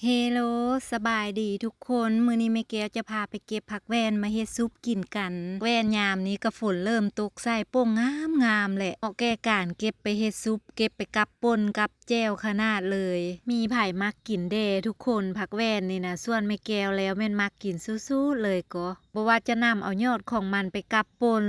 ເຮໂລ ສະບາຍດີທຸກຄົນ, ມື້ນີ້ແມ່ແກ້ວຈະພາໄປເກັບຜັກແວ່ນມາເຮັດຊຸບກິນກັນ. ແວ່ນຍາມນີ້ກໍຝົນເລີ່ມຕົກໃສ່ໂປ່ງງາມໆແຫຼະ, ເໝາະແກ່ການເກັບໄປເຮັດຊຸບ, ເກັບໄປກັບປົ່ນກັບແຈ່ວຂະໜາດເລີຍ. ມີໃຜມັກກິນແດ່ທຸກຄົນ? ຜັກແວ່ນນີ້ນະ ສ່ວນແມ່ແກ້ວແລ້ວແມ່ນມັກກິນສຸດໆເລີຍກໍ. ບໍ່ວ່າຈະນຳເອົາຍອດຂອງມັນໄປກັບປົ່ນ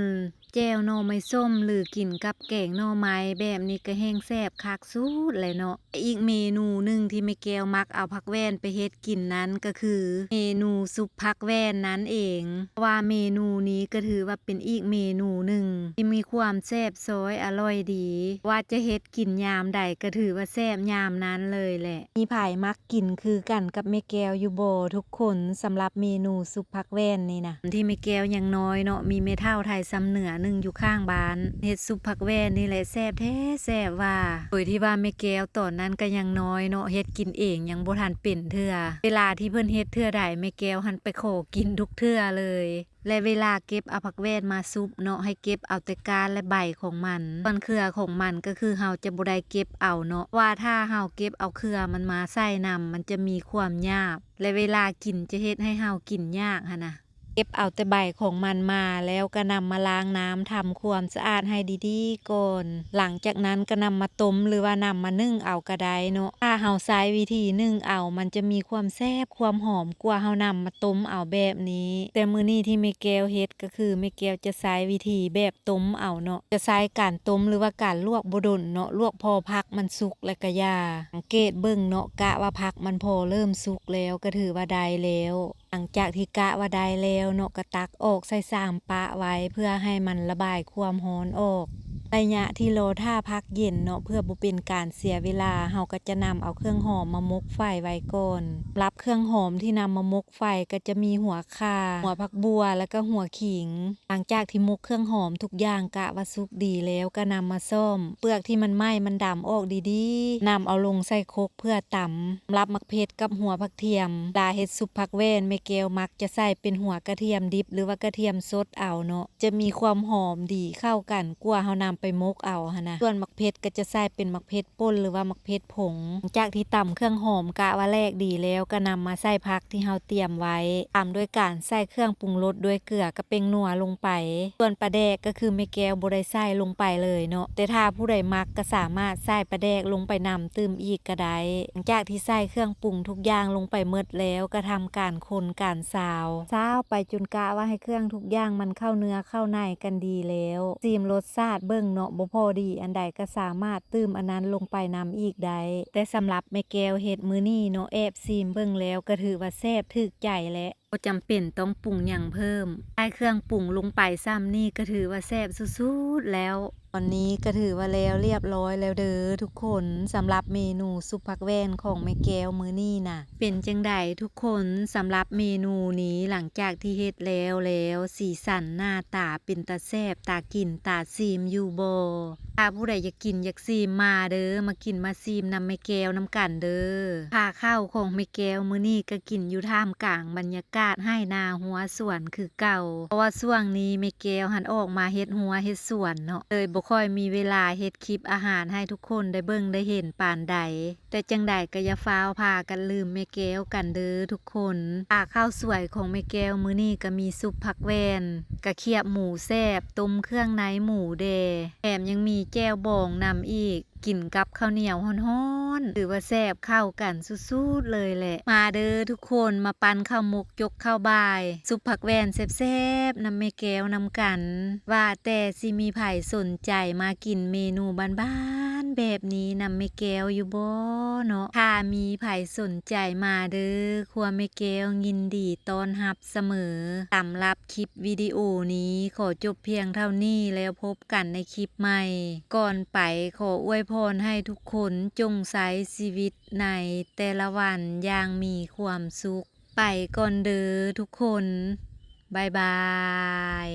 ແຈ່ວໜໍ່ໄມ້ສົ້ມ ຫຼື ກິນກັບແກງໜໍ່ໄມ້ແບບນີ້ກໍແຮ່ງແຊບຄັກສຸດແຫຼະເນາະ. ອີກເມນູໜຶ່ງທີ່ແມ່ແກ້ວມັກເອົາຜັກແວ່ນໄປເຮັດກິນນັ້ນກໍຄືເມນູຊຸບຜັກແວ່ນນັ້ນເອງ. ເພາະວ່າເມນູນີ້ກໍຖືວ່າເປັນອີກເມນູໜຶ່ງທີ່ມີຄວາມແຊບຊອຍອະລ່ອຍດີ. ວ່າຈະເຮັດກິນຍາມໃດກໍຖືວ່າແຊບຍາມນັ້ນເລີຍແຫຼະ. ມີໃຜມັກ ກິນຄືກັນກັບແມ່ແກ້ວຢູ່ບໍ່ທຸກຄົນ? ສຳລັບເມນູຊຸບຜັກແວ່ນນີ້ນະ ທີ່ແມ່ແກ້ວຍັງນ້ອຍເນາະ ມີແມ່ເຖົ້າໄທຊຳເໜືອໜຶ່ງຢູ່ຂ້າງບ້ານ ເຮັດຊຸບຜັກແວ່ນນີ້ແຫຼະ ແຊບແທ້ແຊບວ່າ. ໂດຍທີ່ວ່າແມ່ແກ້ວຕອນນັ້ນກໍຍັງນ້ອຍເນາະ ເຮັດກິນເອງຍັງບໍ່ທັນເປັນເທື່ອ. ເວລາທີ່ເພິ່ນເຮັດເທື່ອໃດ ແມ່ແກ້ວຫັ້ນໄປຂໍກິນທຸກເທື່ອເລີຍ. ແລະ ເວລາເກັບເອົາຜັກແວ່ນມາຊຸບເນາະ ໃຫ້ເກັບເອົາແຕ່ກ້ານ ແລະ ໃບຂອງມັນ. ສ່ວນເຄືອຂອງມັນກໍຄືເຮົາຈະບໍ່ໄດ້ເກັບເອົາເນາະ, ວ່າຖ້າເຮົາເກັບເອົາເຄືອມັນມາໃສ່ນຳ ມັນຈະມີຄວາມຫຍາບ ແລະ ເວລາກິນຈະເຮັດໃຫ້ເຮົາກິນຍາກຫັ້ນນະ. ເກັບເອົາແຕ່ໃບຂອງມັນມາ ແລ້ວກໍນຳມາລ້າງນ້ຳ ທຳຄວາມສະອາດໃຫ້ດີໆກ່ອນ. ຫຼັງຈາກນັ້ນກໍນຳມາຕົ້ມ ຫຼືວ່ານຳມາໜຶ້ງເອົາກໍໄດ້ເນາະ. ຖ້າເຮົາໃຊ້ວິທີໜຶ້ງເອົາ ມັນຈະມີຄວາມແຊບ ຄວາມຫອມກວ່າເຮົານຳມາຕົ້ມເອົາແບບນີ້. ແຕ່ມື້ນີ້ທີ່ແມ່ແກ້ວເຮັດ ກໍຄືແມ່ແກ້ວຈະໃຊ້ວິທີແບບຕົ້ມເອົາເນາະ, ຈະໃຊ້ການຕົ້ມ ຫຼືວ່າການລວກບໍ່ດົນເນາະ, ລວກພໍຜັກມັນສຸກແລ້ວກໍຢ່າ. ສັງເກດເບິ່ງເນາະ, ກະວ່າຜັກມັນພໍເລີ່ມສຸກແລ້ວ ກໍຖືວ່າໄດ້ແລ້ວ. ຫຼັງຈາກທີ່ກະວ່າໄດ້ແລ້ວເນາະ ກໍຕັກອອກໃສ່ຊາມປະໄວ້ ເພື່ອໃຫ້ມັນລະບາຍຄວາມຮ້ອນອອກ. ໄລຍະທີ່ລໍຖ້າຜັກເຢັນເນາະ ເພື່ອບໍ່ເປັນການເສຍເວລາ, ເຮົາກໍຈະນຳເອົາເຄື່ອງຫອມມາໝົກໄຟໄວ້ກ່ອນ. ສຳລັບເຄື່ອງຫອມທີ່ນຳມາໝົກໄຟ ກໍຈະມີຫົວຂ່າ, ຫົວຜັກບົ່ວ ແລ້ວກໍຫົວຂີງ. ຫຼັງຈາກທີ່ໝົກເຄື່ອງຫອມທຸກຢ່າງກະວ່າສຸກດີແລ້ວ ກໍນຳມາຊ້ອມເປືອກທີ່ມັນໄໝ້ມັນດຳອອກດີໆ, ນຳເອົາລົງໃສ່ຄົກເພື່ອຕຳ. ສຳລັບໝາກເຜັດກັບຫົວຜັກທຽມ, ເວລາເຮັດຊຸບຜັກແວ່ນ ແມ່ແກ້ວມັກຈະໃສ່ເປັນຫົວກະທຽມດິບ ຫຼືວ່າກະທຽມສົດເອົາເນາະ, ຈະມີຄວາມຫອມດີເຂົ້າກັນກວ່າເຮົານຳໄປໝົກເອົາຫັ້ນນະ. ສ່ວນໝາກເຜັດກໍຈະໃສ່ເປັນໝາກເຜັດ ປົ່ນ ຫຼືວ່າໝາກເຜັດຜົງ. ຫຼັງຈາກທີ່ຕຳເຄື່ອງຫອມກະວ່າແຫຼກດີແລ້ວ ກໍນຳມາໃສ່ຜັກທີ່ເຮົາຕຽມໄວ້, ຕາມດ້ວຍການໃສ່ເຄື່ອງປຸງລົດດ້ວຍເກືອກັບແປ້ງນົວລົງໄປ. ສ່ວນປາແດກກໍຄືແມ່ແກ້ວບໍ່ໄດ້ໃສ່ລົງໄປເລີຍເນາະ, ແຕ່ຖ້າຜູ້ໃດມັກກໍສາມາດໃສ່ປາແດກລົງໄປນຳຕື່ມອີກກໍໄດ້. ຫຼັງຈາກທີ່ໃສ່ເຄື່ອງປຸງທຸກຢ່າງລົງໄປໝົດແລ້ວ ກໍທຳການຄົນການຊາວ, ຊາວໄປຈົນກະວ່າໃຫ້ເຄື່ອງທຸກຢ່າງມັນເຂົ້າເນື້ອເຂົ້າໃນກັນດີແລ້ວ. ຊີມລົດຊາດເບິ່ງເນາະ, ບໍ່ພໍດີອັນໃດກໍສາມາດ ຕື່ມອັນນັ້ນລົງໄປນຳອີກໄດ້. ແຕ່ສຳລັບແມ່ແກ້ວເຮັດມື້ນີ້ເນາະ ແອບຊີມເບິ່ງແລ້ວກໍຖືວ່າແຊບຖືກໃຈແຫຼະ, ບໍ່ຈຳເປັນຕ້ອງປຸງຫຍັງເພີ່ມ. ໃສ່ເຄື່ອງປຸງລົງໄປຊ່ຳນີ້ກໍຖືວ່າແຊບສຸດໆແລ້ວ. ຕອນນີ້ກໍຖືວ່າແລ້ວລຽບຮ້ອຍແລ້ວເດີທຸກຄົນ, ສຳລັບເມນູຊຸບຜັກແວ່ນຂອງແມ່ແກ້ວມື້ນີ້ນະ. ເປັນຈັ່ງໃດທຸກຄົນ? ສຳລັບເມນູນີ້ ຫຼັງຈາກທີ່ເຮັດແລ້ວແລ້ວ ສີສັນໜ້າຕາເປັນຕາແຊບ ຕາກິນ ຕາຊີມຢູ່ບໍ່? ຖ້າຜູ້ໃດຢາກກິນຢາກຊີມ ມາເດີ ມາກິນມາຊີມນຳແມ່ແກ້ວນຳກັນເດີ. ຄ່າເຂົ້າຂອງແມ່ແກ້ວມື້ນີ້ກໍກິນຢູ່ທ່າມກາງບັນຍາກາດໄຮ່ນາຮົວສວນຄືເກົ່າ, ເພາະວ່າຊ່ວງນີ້ແມ່ແກ້ວຫັ້ນອອກມາເຮັດຮົວເຮັດສວນເນາະ, ເລີຍບໍ່ຄ່ອຍມີເວລາເຮັດຄລິບອາຫານໃຫ້ທຸກຄົນໄດ້ເບິ່ງໄດ້ເຫັນປານໃດ. ແຕ່ຈັ່ງໃດກໍຢ່າຟ້າວພາກັນລືມແມ່ແກ້ວກັນເດີທຸກຄົນ. ຄ່າເຂົ້າສວຍຂອງແມ່ແກ້ວມື້ນີ້ກໍມີຊຸບຜັກແວ່ນ, ກະຄຽບໝູແຊບ, ຕົ້ມເຄື່ອງໃນໝູແດ່, ແຖມຍັງມີແຈ່ວບອງນຳອີກ, ກິນກັບເຂົ້າໜຽວຮ້ອນໆ ຖືວ່າແຊບເຂົ້າກັນສຸດໆເລີຍແຫຼະ. ມາເດີທຸກຄົນ, ມາປັ້ນເຂົ້າໝົກ ຈົກເຂົ້າບ່າຍ ຊຸບຜັກແວ່ນແຊບໆນຳແມ່ແກ້ວນຳກັນ. ວ່າແຕ່ຊິມີໃຜສົນໃຈມາກິນເມນູບ້ານໆແບບນີ້ນຳແມ່ແກ້ວຢູ່ບໍ່ເນາະ? ຖ້າມີໃຜສົນໃຈມາເດີ, ຄົວແມ່ແກ້ວຍິນດີຕ້ອນຮັບສະເໝີ. ສຳລັບຄລິບວິດີໂອນີ້ ຂໍຈົບພຽງເທົ່ານີ້ ແລ້ວພົບກັນໃນຄລິບໃໝ່. ກ່ອນໄປ ຂໍອວຍພອນໃຫ້ທຸກຄົນຈົ່ງໃຊ້ຊີວິດ ໃນແຕ່ລະວັນຢ່າງມີຄວາມສຸກ. ໄປກ່ອນເດີທຸກຄົນ. ບາຍບາຍ.